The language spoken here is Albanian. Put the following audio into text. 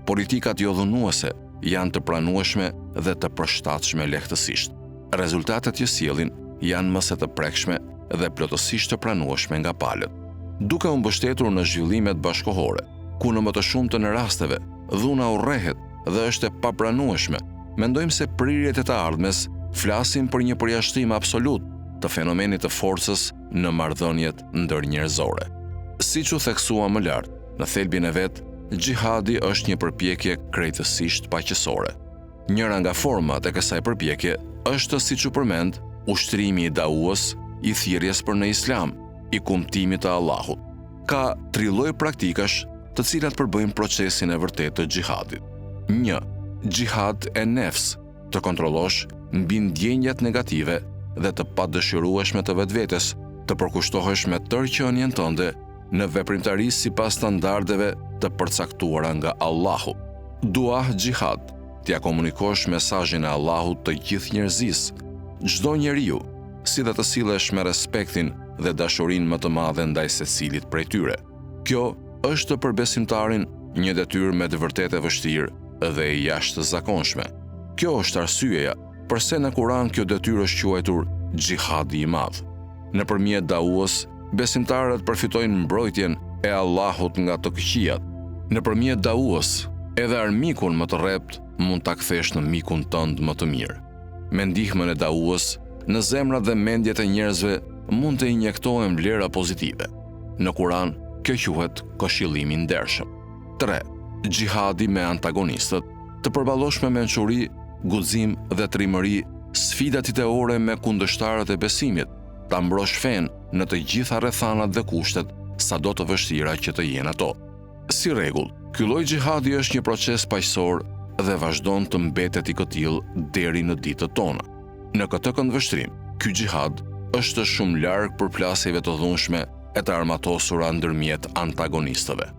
Politikat jodhunuese janë të pranueshme dhe të përshtatshme lehtësisht. Rezultatet që sjellin janë më se të prekshme dhe plotësisht të pranueshme nga palët. Duke u mbështetur në zhvillimet bashkëkohore, ku në më të shumtën e rasteve dhuna urrehet dhe është e papranueshme, mendojmë se prirjet e të ardhmes flasin për një përjashtim absolut të fenomenit të forcës në marrëdhëniet ndërnjerëzore. Siç u theksua më lart, në thelbin e vet, xhihadi është një përpjekje krejtësisht paqësore. Njëra nga format e kësaj përpjekje është, siç u përmend, ushtrimi i dauës, i thirrjes për në Islam, i kumtimit të Allahut. Ka tri lloj praktikash të cilat përbëjnë procesin e vërtetë të xhihadit. 1. Xhihad e nefs, të kontrollosh mbi ndjenjat negative dhe të padëshirueshme të vetvetes, të përkushtohesh me tërë qenien tënde në veprimtari sipas standardeve të përcaktuara nga Allahu. Duah xhihad, t'ia komunikosh mesazhin e Allahut të gjithë njerëzisë, çdo njeriu, si dhe të sillesh me respektin dhe dashurinë më të madhe ndaj secilit prej tyre. Kjo është për besimtarin një detyrë me të vërtetë e vështirë dhe e jashtëzakonshme. Kjo është arsyeja përse në Kuran kjo detyrë është quajtur xhihadi i madh. Nëpërmjet dauës, besimtarët përfitojnë mbrojtjen e Allahut nga të këqijat. Nëpërmjet dauës, edhe armikun më të rreptë mund ta kthesh në mikun tënd më të mirë. Me ndihmën e dauës, në zemrat dhe mendjet e njerëzve mund të injektohen vlera pozitive. Në Kuran, kjo quhet këshillim i ndershëm. 3. Xhihadi me antagonistët, të përballosh me mençuri, guxim dhe trimëri sfidat ideore me kundërshtarët e besimit, ta mbrosh fenë në të gjitha rrethanat dhe kushtet, sado të vështira që të jenë ato. Si rregull, ky lloj xhihadi është një proces paqësor dhe vazhdon të mbetet i këtillë deri në ditët tona. Në këtë këndvështrim, ky xhihad është shumë larg përplasjeve të dhunshme e të armatosura ndërmjet antagonistëve.